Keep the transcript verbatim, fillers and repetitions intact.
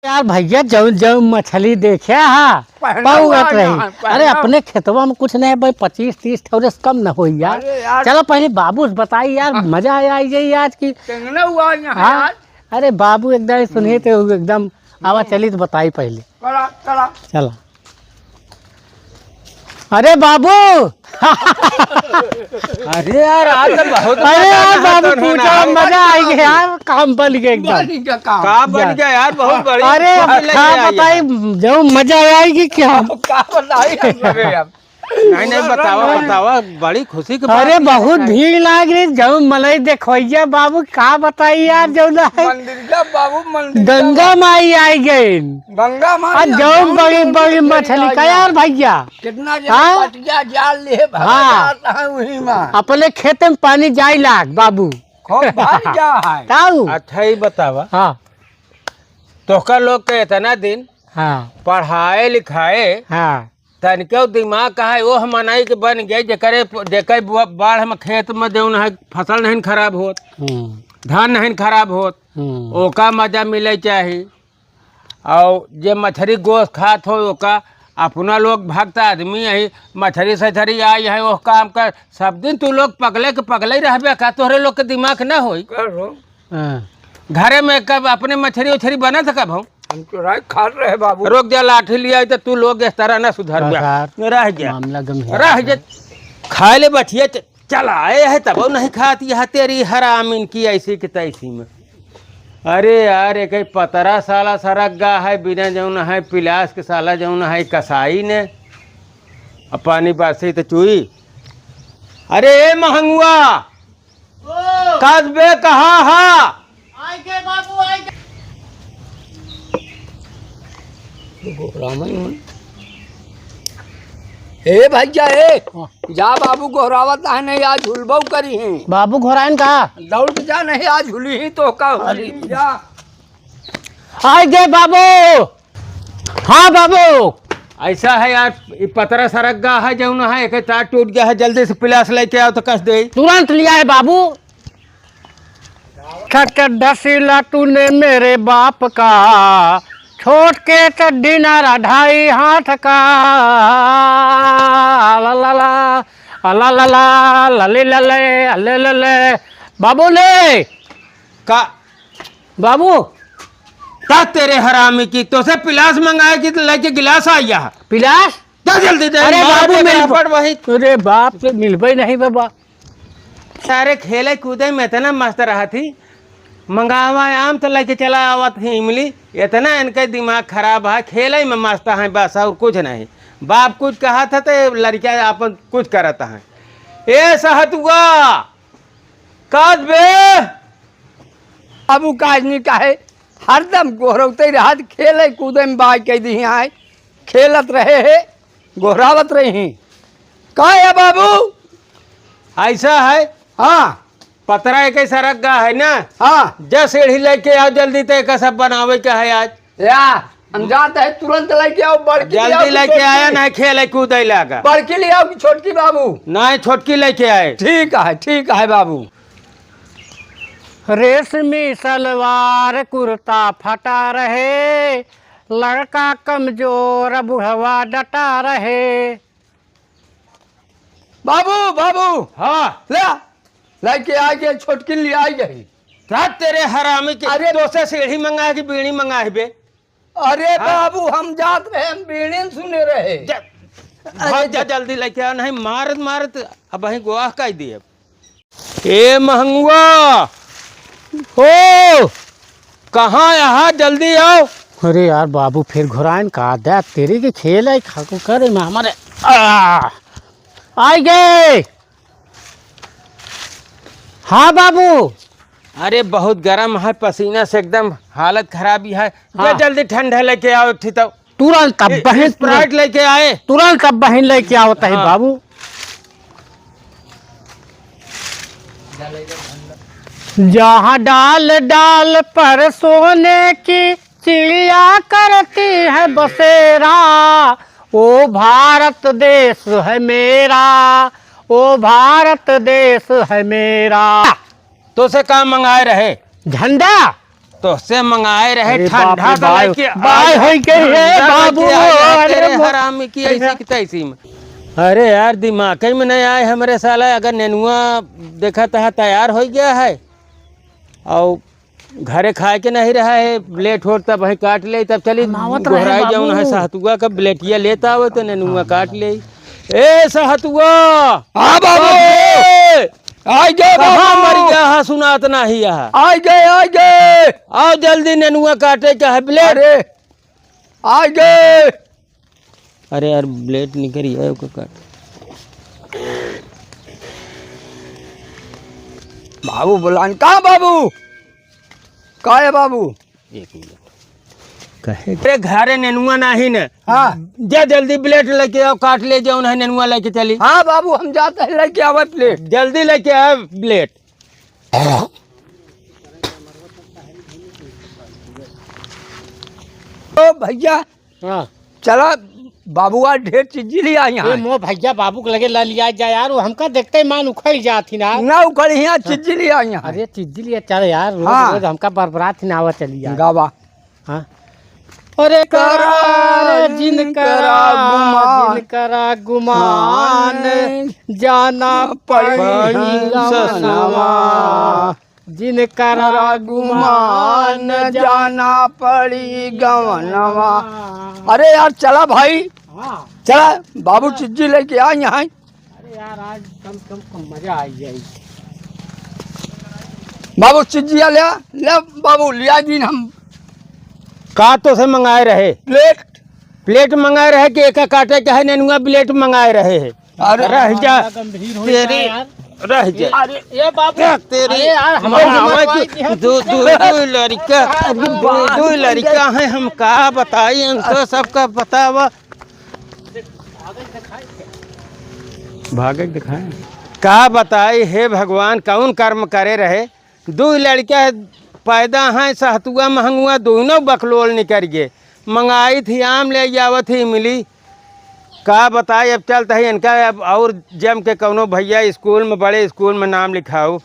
यार भइया, जउन जउन मछली देखे हा, पहला पाउगत हुआ रही। यहाँ, अरे पहला। अपने खेतवा में कुछ नहीं भाई, पच्चीस तीस ठौरे से कम न होई यार। अरे यार। चलो पहले बाबू से बताई यार, हाँ। मजा आइ जाई आज की। केंगने हुआ यहाँ हाँ? यार? अरे बाबू एकदम सुनिए तो एकदम आवा हम्म। चली तो बताई पहले। चला, चला। चला। अरे बाबू। अरे यार, आज तो बहुत अरे यार मजा बाबू, आया, पूछा, मजा आइ गया यार, काम बन गया एकदम। बन गया काम। का बन गया यार, बहुत बड़ी अरे खुशी अब लगी का है बताई, यार। जो मजा आएगी क्या? अब का बताई हम लोग यार? नहीं, नहीं, बतावा, बतावा, बड़ी खुशी की बात अरे है। बहुत भीड़ लाग रही, जब मलई देखवैया बाबू, का बताई यार, जौन है। मंदिरिया बाबू, मंदिरिया गंगा बाबू। माई आइ गई। गंगा माई आ, आ, जौन जौन बड़ी जौन बड़ी जौन मछली आई का यार है। भइया। कितना जने हाँ? पटिया जाल लिए भागा हाँ। जाता है वही में। अपने खेते में पानी जाई लाग बाबू। खूब भर गया है। ताऊ। अच्छा, ई बतावा। हाँ। तोहका लोग के इतना दिन हाँ। पढ़ाए लिखाए, हाँ। तनिको दिमाग कहाँ है, ओह मनई के बन गए, जेकरे, जेकर ब-, बाढ़ में खेत में जौन है, फसल नहीं खराब होत, हम्म। धान नहीं खराब होत, हम्म। ओका मजा मिले चाही। और जे मछरी गोश्त खात हो, ओका अपना लोग भक्त आदमी यही मछरी सछरी आई है, ओह काम कर, सब दिन तू लोग पगले के पगले ही रहबे का, तोहरे लोग के दिमाग ना होई? कर हो। हाँ। घरे में कब अपने मछरी उछरी बनत कब हो? हम चुराई खात रहे बाबू। रुक जा, लाठी लिया तो तू लोग इस तरह ना सुधर बस गया। यार, रह जा। मामला गंभीर रह है। जा। खाए ले बठिया च-, चलाए है तब नहीं खात यह तेरी हराम इनकी ऐसी की तैसी में। अरे यार, एक ही पतरा साला सरक गा है, बिना जौन है पिलास के साला जौन है कसाई ने। अब पानी बरसी तो चुई। अरे ए महंगुआ, ओ! कस बे कहाँ हा? आइ के बाबू, आइ के। गोहरावन। ए भइया, ए, हाँ। जा बाबू गोहरावत है नहीं, आज झुलबऊ करी हैं। बाबू घोराइन का? दौड़ के जा नहीं, आज झुली ही तो का अरे। जा। आइ गे बाबू। हाँ बाबू। ऐसा है यार, ई पतरा सरक गा है, जौन है, एक तार टूट गया है, जल्दी से पिलास लेके आओ तो कस दे। तुरंत लिया है बाबू। ठक डसिला तूने मेरे बाप का, छोट के चड्डी नारा ढाई हाथ का। ला ला ला, ला ला ला, लले लले, अले लले। बाबू ले। का? बाबू। ता तेरे हरामी की, तोसे पिलास मंगाए की तो लेके गिलास आ गया। पिलास? जा जल्दी दे, अरे मार बाबू, दे मिल-, तेरा पट वही। अरे बाप से मिलबे नहीं बाबा। सारे खेले कूदे में इतना मस्त रहत ही, मंगावा आम तो लेके चला आवत ही इमली, इतना इनके दिमाग खराब है, खेले में मस्त है बस और कुछ नहीं। बाप कुछ कहा था तो लड़का अपन कुछ करत है। ए सहतुआ, काज बे? बाबू काज नहीं काहे, हरदम गोहरौते रहत, खेले कूदे में बाई कह दी आए, खेलत रहे है, गोहरावत रही हैं। का है बाबू? ऐसा है? हाँ। पतरा एक ही सरक गा है ना? हाँ। जा सीढ़ी लेके आओ जल्दी, तो एक सब बनावे का है आज। या, हम जाते हैं, तुरंत लेके आओ, बड़की ले आओ जल्दी कि लेके छोटकी? आया, नहीं खेले कूदे लागा। बड़की ले आओ कि छोटकी बाबू? नहीं, छोटकी लेके आए। ठीक है, ठीक है बाबू। रेशमी सलवार कुर्ता फटा रहे, लड़का कमजोर बुढ़वा डटा रहे। बाबू, बाबू। हाँ। ले, लेके आ गए, छोटकिन ले आई गई। रात तेरे हरामी के अरे। दोसे सीढ़ी मंगा है कि बीड़ी मंगा है बे? अरे हाँ। बाबू, हम जात रहे, हम बीड़ी सुने रहे। जा, अरे भाग जा, जा। जल्दी लेके आ, नहीं मारत मारत अब वहीं गोह कर दिए। ए महंगुआ, ओ, कहाँ यहाँ, जल्दी आओ। अरे यार बाबू, फिर घुराइन का दे तेरे के खेल है, खाको करे में हमारे। आ, आई गए। हाँ बाबू। अरे बहुत गरम है, पसीना से एकदम हालत खराब ही है। जा हाँ। जल्दी ठंडा लेके आओ एक ठी तब। तुरंत अब ए, बहिन, Sprite लेके आए। तुरंत अब बहिन लेके आवत है हाँ। बाबू। जहाँ डाल डाल पर सोने की चिड़िया करती है बसेरा, वो भारत देश है मेरा, वो भारत देश है मेरा। तोसे का मंगाए रहे? झंडा। तोहसे मंगाए रहे अरे ठंडा बाप रे, तो बाय, लेके बाय आई, होई गई है ठंडा बाबू, लेके आई, अरे तेरे बा-, हरामी की ऐसी की तैसी में। अरे यार, दिमाग में नहीं आए हमरे साला, अगर नेनुआ देखा तहा तैयार हो गया है और घरे खाए के नहीं रहा है, लेट होत तब वहीं काट ले, तब चली हम आवत रहे गोहराई जाऊन है बाबू। सहतुआ का ब्लेटिया लेता हो तो नेनुआ काट ले। ए सहतुआ! हाँ बाबू। ए! आइ गए कहाँ बाबू। मर गया है, सुनात नहीं है। आइ गए, आइ गए। आओ जल्दी नेनुआ काटे का है ब्लेट। अरे, आइ गए। अरे यार, ब्लेड निकरी है, ओके काट। बाबू बुलान, कहाँ बाबू? का है बाबू? एक मिनट। कहे? अरे घरे नेनुआ नाही न। हाँ। जा जल्दी ब्लेड लेके आओ, काट ले जाओ, उन्हें नेनुआ लेके चली। हाँ बाबू, हम जाते हैं लेके आवे ब्लेड। जल्दी लेके आवे ब्लेड। ओ भैया, हाँ। चला, बाबू आज ढेर चीज लिया यहाँ। ए, मो भैया, बाबू के लगे ला लिया जा यार, वो हमका देखते ही मान उखड़ जात ही ना। ना उखड़, यहाँ हाँ। चीज लिया यहाँ। अरे चीज लिया, चल यार, रोज हाँ। रोज हमका बरबरात ही ना आवा चली यार। गावा। हाँ। अरे करा रे जिन करा, जिन करा गुमान, जाना पड़ी गवनवा। जिनकरा गुमान जाना पड़ी गवनवा। अरे यार, चला भाई, हाँ। चला, बाबू चिज्जी लेके आ यहाँ। अरे यार, आज कम से कम मजा आ जाए। बाबू चिज्जिया ले आ, ले बाबू, लिया दिन हम। का तो से मंगाए रहे? प्लेट। प्लेट मंगाए रहे कि एका काटे के है, नेनुआ प्लेट मंगाए रहे है। अरे रह जा। गंभीर हो तेरी, जा यार। रह जा। अरे, ए बाबू, देख तेरी, अरे यार, हमारे हमारे हमारे हमारे की दो, दो, दो लड़का, दो, दो लड़का हैं, हम का बताई, उनको सबका बतावा। भागे दिखाए। का बताई, हे भगवान, कौन कर्म करे रहे? दो लड़का पैदा हैं, सहतुआ महंगुआ, दोनों बकलोल निकर गए। मंगाई थी आम, ले आवत ही मिली। का बताई, अब चलत ही इनका, अब और जम के कौनो भैया स्कूल में, बड़े स्कूल में नाम लिखाओ।